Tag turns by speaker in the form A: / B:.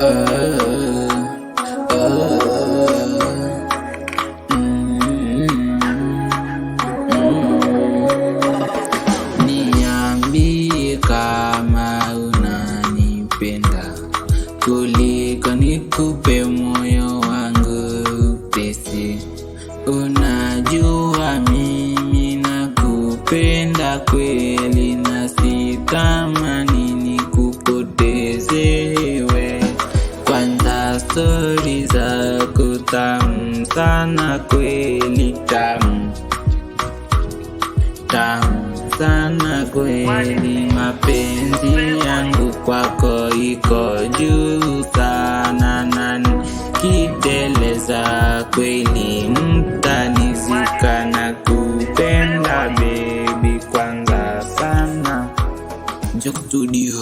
A: Oh, oh. Niambie kama unanipenda kuliko nikupe moyo wangu pesi. Unajua mimi nakupenda kweli na sitamani nikupotezewe. Kwanza stori zako tamu sana kweli, tamu tamu sana kweli, mapenzi yangu kwako iko juu sana, na nikiteleza kweli mtanizika na kupenda baby kwanza sana. Joke Studio.